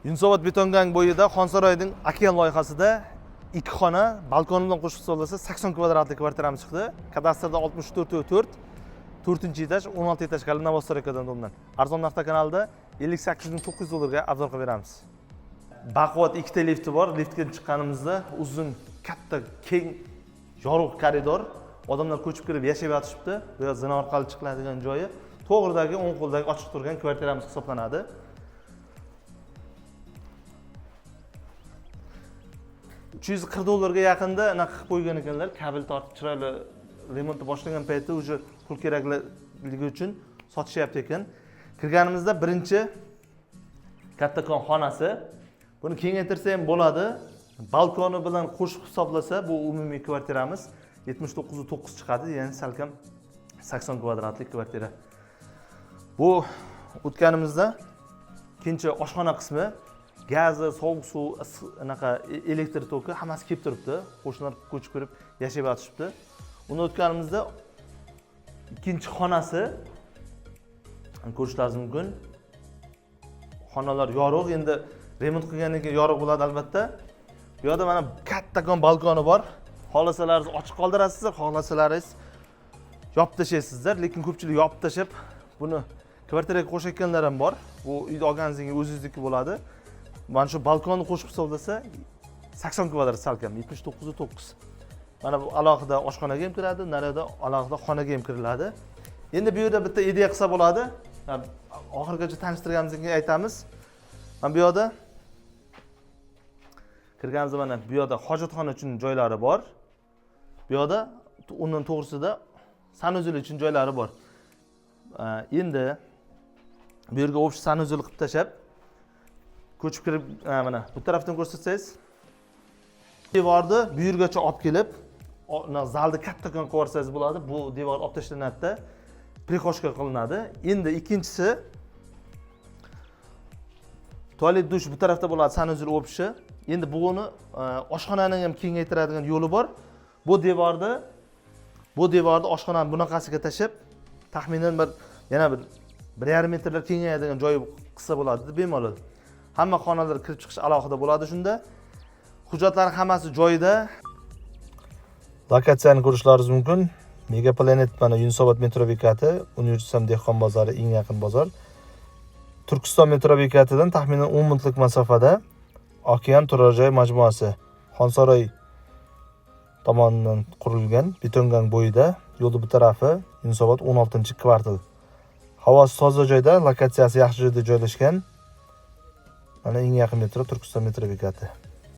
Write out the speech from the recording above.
Yunusobod Betongang bo'yida Xonsaroyning Okean loyihasida 2 xona balkoni bilan qo'shib hisoblasa 80 kvadratli kvartiramiz chiqdi. Kadastrda 64,4, 4-etaj, 16 etajkali новостройка dan domdan. Arzon narxda kanalida 58 900 dollarga обзор qilib beramiz. Baquvvat ikkita lifti bor. Liftga chiqqanimizda uzun, katta, keng, yorug' koridor. Odamlar ko'chib kirib yashab yotishibdi. Bu yer zina orqali chiqiladigan joyi. To'g'ridagi o'ng qo'ldagi ochiq turgan kvartiramiz hisoblanadi. 340 dollarga yaqinda anaqa qilib qo'ygan ekanlar, kabel tortib chiroyli remontni boshlagan paytda уже pul kerakligi uchun sotishyapti ekan. Kirganimizda birinchi kattakon xonasi. Buni kengaytirsa ham bo'ladi. Balkoni bilan qo'shib hisoblasa bu umumiy kvartiramiz 79,9 chiqadi, ya'ni salkam 80 kvadratli kvartira. Bu o'tganimizda ikkinchi oshxona qismi, gazi, sovuq suv, anaqa elektr toki hammasi kelib turibdi. Qo'shnilar ko'chib kirib yashab yotishibdi. Uni o'tganimizda ikkinchi xonasi ko'rishlaringiz mumkin. Xonalar yorug', endi remont qilgandan keyin yorug' bo'ladi albatta. Bu yerda mana kattakon balkoni bor. Xohlasalaringiz ochiq qoldirasizlar, xohlasalaringiz yopib tashlaysizlar, lekin ko'pchilik yopib tashlab buni kvartiraga qo'shayotganlar ham bor. Bu uyni olganingizdan keyin o'zingizniki bo'ladi. Mana shu balkonni qo'shib hisoblasa 80 kvadrat salkam 79,9. Mana bu alohida oshxonaga ham kiradi, naryoqda alohida xonaga ham kiriladi. Endi bu yerda bitta ideya qilsa bo'ladi. Oxirigacha tanishtirganimizdan keyin aytamiz. Mana bu yerda kirganimizda mana bu yerda hojatxona uchun joylari bor. Bu yerda undan to'g'risida sanuzel uchun joylari bor. Endi bu yerga общий sanuzel qilib tashlab ko'chib kirib, mana bu tarafdan ko'rsatsangiz, devorni bu yergacha olib kelib, zalni kattakon qilib yuborsangiz bo'ladi. Bu devor olib tashlanadi-da, прихожка qilinadi. Endi ikkinchisi tualet, dush bu tarafda bo'ladi, sanuzel общий. Endi buni oshxonani ham kengaytiradigan yo'li bor. Bu devorni oshxonani bunaqasiga tashlab, taxminan bir yana bir 1,5 metrlar kengayadigan joyi qilsa bo'ladi bemalol. Hamma xonalar kirib chiqish alohida bo'ladi shunda. Hujjatlar hammasi joyida. Lokatsiyani ko'rishlaringiz mumkin. Mega Planet mana Yunusobod metro bekati, Universal dehqon bozori eng yaqin bozor. Turkiston metro bekatidan taxminan 10 minutlik masofada Okean turar joy majmuasi Xonsaroy tomonidan qurilgan, Betongang bo'yida, yo'lni bu tarafi Yunusobod 16-kvartal. Havosi toza joyda, lokatsiyasi yaxshi joyda joylashgan. Mana eng yaqin metro Turkiston metro bekati.